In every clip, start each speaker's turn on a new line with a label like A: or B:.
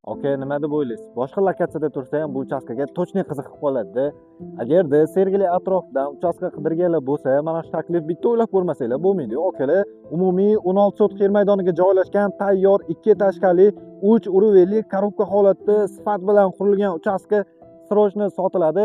A: Aka, nima deb o'ylaysiz? Boshqa lokatsiyada tursa ham bu uchastkaga точно qiziqib qoladi. Agarda Sergeli atrofidan uchastka qidirganlar bo'lsa, mana shu taklif bitta o'ylab ko'rmasanglar bo'lmaydi. Akalar, umumiy 16 sotix yer maydoniga joylashgan tayyor 2 этажка li 3 уровень li коробка holatda sifat bilan qurilgan uchastka срочно sotiladi.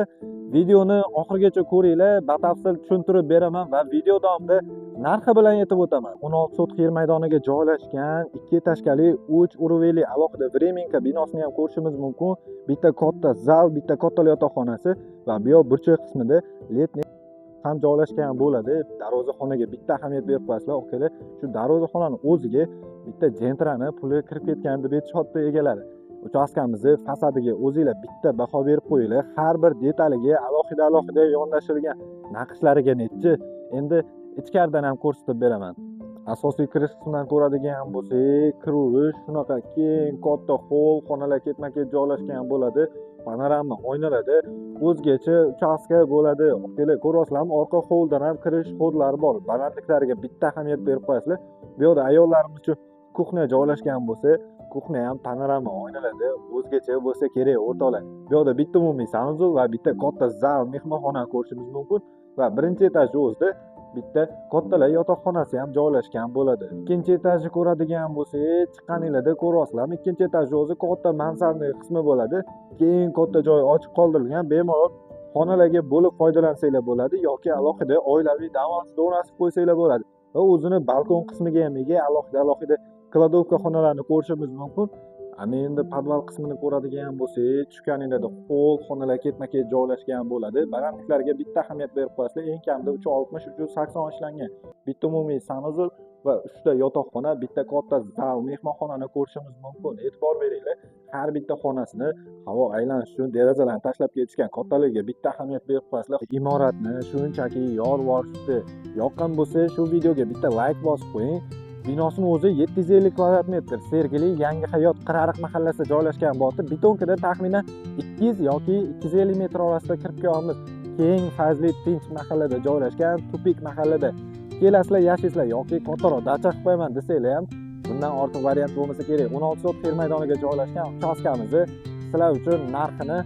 A: Videoni oxirigacha ko'ringlar, batafsil tushuntirib beraman va video davomida narxi bilan aytib o'taman. 16 sotix yer maydoniga joylashgan 2 этажка li 3 уровень li alohida временка binosini ham ko'rishimiz mumkin. Bitta katta zal, bitta katta yotoqxonasi va bu yoq burchak qismida летний ham joylashgan bo'ladi. Darvozaxonaga bitta ahamiyat berib qo'yasizlar, akalar. Shu darvozaxonani o'ziga bitta Gentrani puli kirib ketgan deb aytishyapti egalari. Uchastkamizni fasadiga o'zinglar bitta baho berib qo'yinglar. Har bir detaliga alohida alohida yondashilgan naqshlariga nechi. Endi ichkaridan ham ko'rsatib beraman. Asosiy kirish qismidan ko'radigan bo'lsak, kirish shunaqa keng, katta холл, xonalar ketma-ket joylashgan bo'ladi. Panorama oynalarda o'zgacha uchastka bo'ladi. Akalar, ko'ryapsizlarmi? Orqa холл dan ham kirish ход lari bor. Balandliklariga bitta ahamiyat berib qo'yasizlar. Bu yoqda ayollarimiz uchun кухня joylashgan bo'lsa, кухня ham panorama oynalarda o'zgacha bo'lsa kerak, o'rtoqlar. Bu yoqda bitta umumiy санузел va bitta katta zal, mehmonxona ko'rishimiz mumkin va birinchi etajni o'zida bitta kattalar yotoqxonasi ham joylashgan bo'ladi. Ikkinchi etajni ko'radigan bo'lsak, chiqqaninglarda ko'ryapsizlarmi? Ikkinchi etajni o'zi katta mansardniy qismi bo'ladi. Keng katta joy ochiq qoldirilgan, bemalol xonalarga bo'lib foydalansanglar bo'ladi yoki alohida oilaviy dam olish zonasi qo'ysanglar bo'ladi. Va o'zini balkon qismiga ham ega alohida alohida кладовка xonalarni ko'rishimiz mumkin. Ana endi podval qismini ko'radigan bo'lsak, tushganinglarda холл, xonalar ketma-ket joylashgan bo'ladi. Balandliklarga bitta ahamiyat berib qo'yasizlar. Eng kamida 360, 380 ishlangan. Bitta umumiy санузел va 3 ta yotoqxona, bitta katta zal, mehmonxonani ko'rishimiz mumkin. E'tibor beringlar, har bitta xonasini havo aylanishi uchun derazalarni tashlab ketishgan. Kattaligiga bitta ahamiyat berib qo'yasizlar. Imoratni shunchaki yorib yuborishibdi. Yoqqan bo'lsa, shu videoga bitta layk bosib qo'ying. Binosini o'zi 750 kvadrat metr. Sergeli Yangi Hayot Qirariq mahallasida joylashgan bo'ldi. Бетонка da taxminan 200 yoki 250 metr orasida kirib kelyapmiz. Keng, fayzli, tinch mahallada joylashgan, тупик mahallada. Kelasizlar, yashaysizlar yoki kattaroq dacha qilib qo'yaman desanglar ham bundan ortiq variant bo'lmasa kerak. 16 sotix yer maydoniga joylashgan uchastkamizni sizlar uchun narxini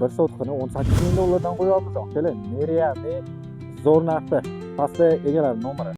A: bir sotixini 18 ming dollardan qo'yapmiz. Akalar, нереальный zo'r narxda. Pastda egalar nomeri.